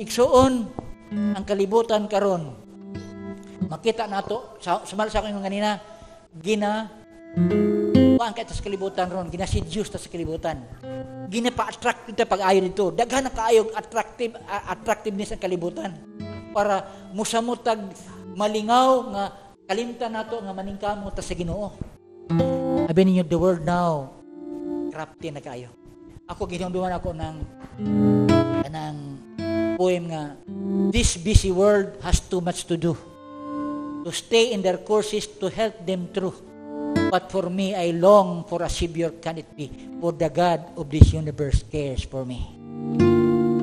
Igsuon, ang kalibutan karon makita nato sa sumal sa akong ganina, gina kuan kay sa kalibutan ron, gina seduce ta sa kalibutan, gina pa-attract ta pag-ayo dito. Daghan na kaayo attractive, attractiveness ang kalibutan para musamot tag malingaw nga kalimtan nato nga maningkamot ta sa Ginoo. Abi ninyo, the world now crafty na kaayo. Ako, ginumduman ako ng kanang poem nga, "This busy world has too much to do to stay in their courses, to help them through. But for me, I long for a Savior, can it be? For the God of this universe cares for me."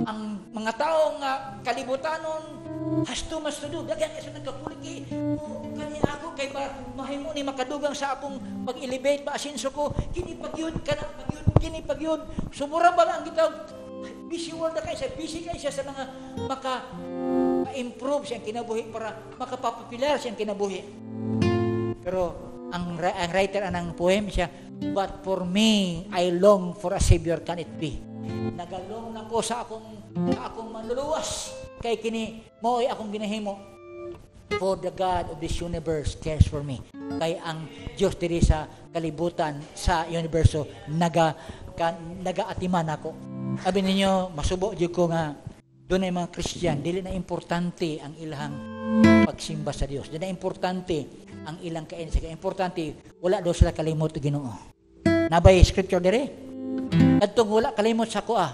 Ang mga tao nga kalibutanon has too much to do. Daghan kasi nagkakuliki. O, kani ako kay ba mahimo ni makadugang sa akong pag-elevate ba asinso ko. Kini pagyud kana pagyud kini pagyud. So mura ba ang gitawag busy world na kay siya, busy kay siya sa mga maka ma-improve siyang kinabuhi para makapapopular siyang kinabuhi. Pero ang writer anang poem siya, "But for me, I long for a Savior, can it be?" Nagalong na ko sa akong manluluwas kay kini mo'y akong ginahimo. For the God of this universe cares for me. Kay ang Dios diri sa kalibutan, sa universo, nagaatiman ako. Abi ninyo, masubo jud ko nga doon ay mga Christian, dili na importante ang ilang pagsimba sa Dios. Dili na importante ang ilang kain sa importante wala daw sila kalimot og Ginoo. Nabay scripture dire? Kadtong wala kalimot sa kuha.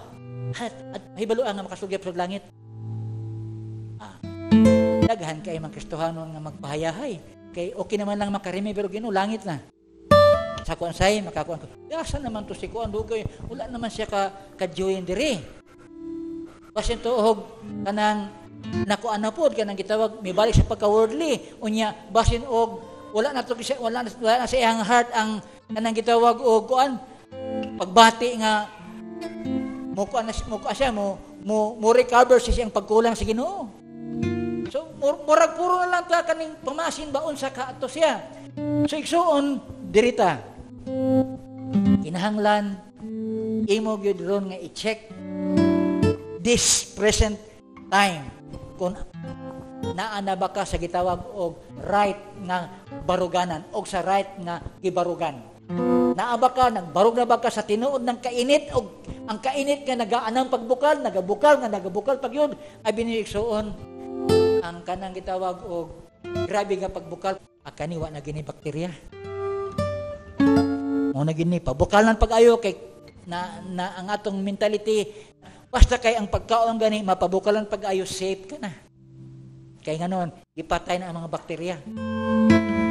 At mahibalo nga makasugyap sa langit. Ah, daghan kay mga Kristohanon nga magpahayahay. Kay okay naman lang makarimi pero Ginoo langit na. Sa kuan say makakuan ko. Asa naman to si kuan, dugay wala naman siya ka join dire. Basin tuog kanang nakuan na pod kanang gitawag mibalik sa pagka-worldly, unya basin og wala na to siya, wala na sa iyang heart ang kanang gitawag og kuan pagbati nga mo kuan na mo kuan siya mo mo, mo recover siya siyang pagkulang sa Ginoo. So murag puro na lang ta kaning pamasin ba unsa ka ato siya. So igsuon, dirita kinahanglan imo gyud ron nga i-check this present time kung naa na ba ka sa gitawag og right nga baruganan og sa right nga gibarugan. Naa ba ka, nagbarug na ba ka sa tinuod ng kainit og ang kainit nga nagaanang pagbukal, nagabukal nga nagabukal pag yun ay biniigsuon ang kanang gitawag og grabe nga pagbukal akani wa na gini bakterya mo na gini pabukal ng pag-ayo kay na ang atong mentality, basta kay ang pagkaon gani mapabukalan pag-ayo, safe ka na. Kay nganon ipatay na ang mga bakterya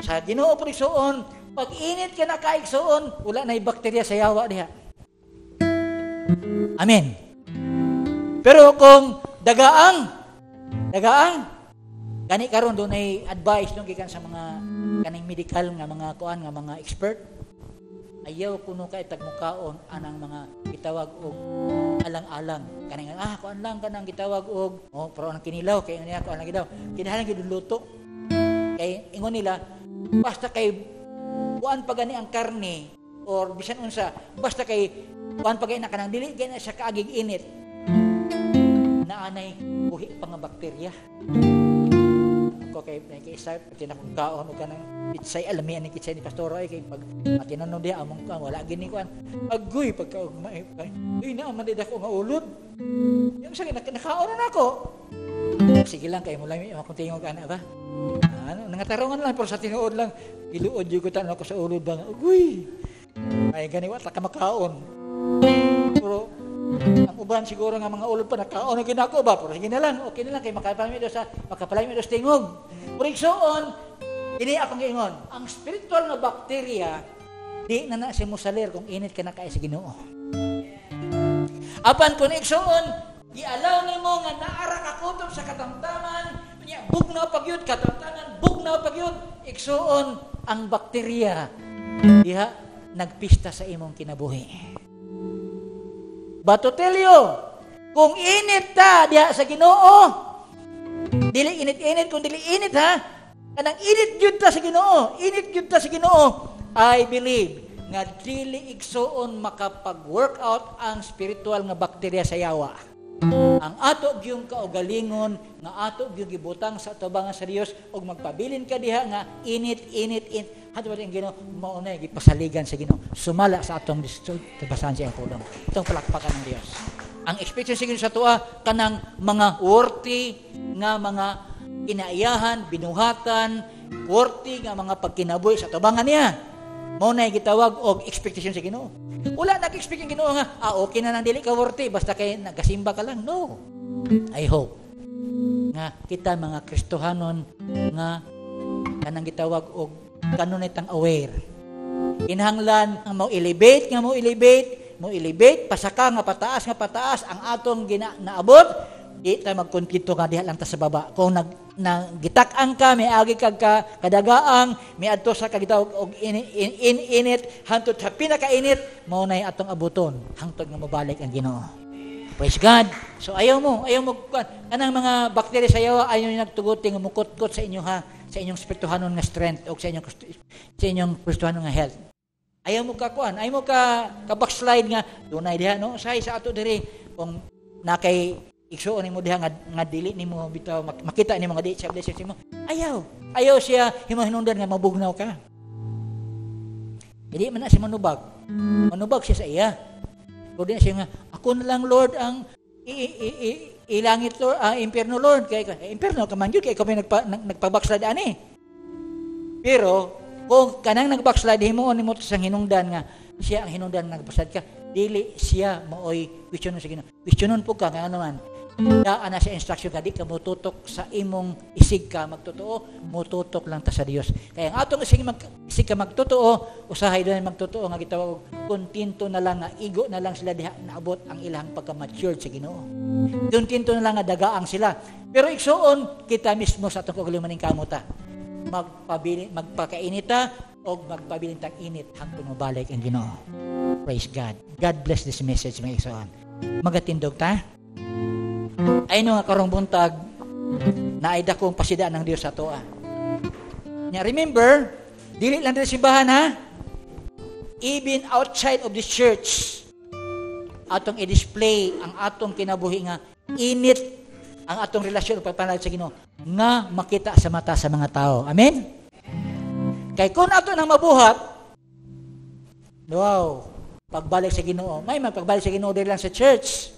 sa Ginoo. Pero igsuon, pag init ka na kaigsuon, wala na bakterya sa yawa diha. Amen. Pero kung dagaang gani karon, doon ay advice nung gikan sa mga kaning medical nga mga kuan nga mga expert, ayaw kuno kay tagmukaon anang mga gitawag og alang-alang kaning kuan lang kanang gitawag og oh, pero ang kinilaw kay niya kuan lang daw kinahanglan gyud luto kay ingon nila basta kay kuan pa gani ang karne or bisan unsa, basta kay kuan pa gani na kanang dili gani siya kaagig init, naanay buhi pa nga bakterya. Ko kay kay isa pati na kong kaon og kanang pitsay, alamian ni pitsay ni pastor ay kay pag matinan diha among kuan wala gini kuan agoy pagka ay na man di ko nga ulod yung sa nakaon na nako. Sige lang kay mo lang akong tingog ana ba ano nangatarongan lang, pero sa tinuod lang giluod jud ko tan ako sa ulod ba nga agoy ay gani wa ta ka makaon. Pero ang uban siguro nga mga ulod pa nakaon og ginako ba, pero sige na lang, okay na lang kay makapalami do sa makapalami do sa tingog. Pero igsuon, ini akong giingon, ang spiritual nga bakterya di na na si musalir kung init ka na kay sa Ginoo. Apan kung igsuon gialaw nimo nga naara ka kutob sa katamtaman nya, bugnaw pagyud katamtaman, bugnaw pagyud, igsuon, ang bakterya diha nagpista sa imong kinabuhi. But to tell you, kung init ta diha sa Ginoo, dili init-init, kung dili init ha, kanang init gyud ta sa Ginoo, init gyud ta sa Ginoo, I believe nga dili igsuon makapag-work out ang spiritual nga bakterya sa yawa. Ang ato gyung kaugalingon nga ato gyung gibutang sa atubangan sa Dios og magpabilin ka diha nga init, init, init hantod ang Ginoo, mao na gipasaligan sa Ginoo sumala sa atong basahan sa iyang pulong. Itong palakpakan ng Dios. Ang expectation sa Ginoo sa atoa, kanang mga worthy nga mga kinaiyahan, binuhatan, worthy nga mga pagkinabuhi sa atubangan niya. Mao na gitawag og expectation sa Ginoo. Wala nag-expect ang Ginoo nga, okay na nang dili ka worthy basta kay nagasimba ka lang. No. I hope nga kita mga Kristohanon nga kanang gitawag og kanunay tang aware. Kinahanglan ang mo elevate nga mo elevate, mo elevate pasaka nga pataas ang atong gina naabot, di ta magkontento nga diha lang ta sa baba. Kung nag na gitak-ang ka, may agi kag ka, kadagaang, may adto sa kagitawag og in, in, in, init, hantod sa pinakainit, mao nay atong abuton, hangtod nga mobalik ang Ginoo. Praise God. So ayaw mo kanang mga bakterya sa yawa, ayaw niyo nagtuguti nga mukutkot sa inyo ha, sa inyong espirituhanon nga strength o sa inyong espirituhanon nga health. Ayaw mo ka kuan, ayaw mo ka ka backslide nga dunay diha, no, say sa ato diri kung nakay igsuon nimo diha nga dili nimo bitaw makita nimo nga di siya blessing nimo. Ayaw. Ayaw siya himo hinungdan nga mabugnaw ka. Hindi man na siya manubag. Manubag siya sa iya. Pero di na siya nga, "Ako na lang, Lord, ang ilangit, Lord, impierno, Lord." Kay, impierno ka man yun, kay ikaw may nagpa-backslide ani. Pero, kung kanang nag-backslide, himuon nimo sa hinungdan nga, siya ang hinungdan nga nag-backslide ka, dili siya maoy questionon sa Ginoo. Questionon po ka nga ano man, daan na sa instruction ka, di ka mututok sa imong isig ka magtotoo, mututok lang ta sa Dios. Kaya ang atong isig ka magtotoo, usahay doon magtotoo nga gitawag kontento na lang nga igo na lang sila diha naabot ang ilang pagka-matured sa Ginoo. Kontento na lang nga dagaang sila. Pero igsuon, kita mismo sa atong kaugalingon maning kamuta. Magpabili, magpakainita o magpabilin tang init hangtod mobalik ang Ginoo. Praise God. God bless this message, mga igsoon. Magatindog ta. Ay no nga karong buntag na ay dakong pasida ng Dios sa atoa. Nya remember, dili lang diri simbahan ha. Even outside of this church, atong i-display ang atong kinabuhi nga init ang atong relasyon o pagpanalig sa Ginoo nga makita sa mata sa mga tao. Amen? Kay kung ato nang mabuhat, wow, pagbalik sa Ginoo, may magpagbalik sa Ginoo diri lang sa church.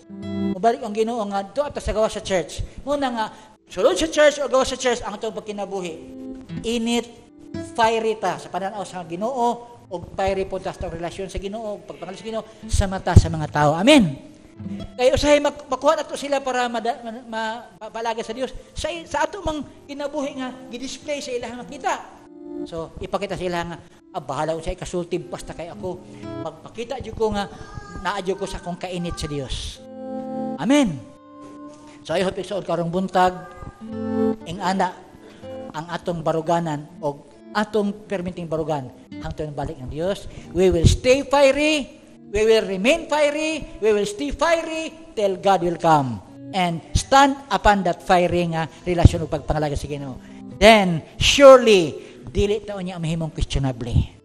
Mubalik ang Ginoo nga do ato sa gawas sa church. Muna nga sulod sa church o gawas sa church ang atong pagkinabuhi. Init, fiery ta sa pananaw sa Ginoo og fiery po ta sa relasyon sa Ginoo, pagpangalas sa Ginoo sa mata sa mga tao. Amen. Kaya usahay makuha nato sila para mapalaga sa Dios sa ato mang kinabuhi nga gi-display sa ilang makita. So ipakita sa ilang nga bahala ko sa ikasulti basta kay ako magpakita jud ko nga naa jud ko sa akong kainit sa Dios. Amen. So I hope igsoon karong buntag ing ana ang atong baruganan og atong perminting barugan hangtod balik ng Dios. We will stay fiery, we will remain fiery, we will stay fiery till God will come and stand upon that fiery nga relasyon ug pagpangalaga sa Ginoo. Then surely dili taon niya mahimong questionable.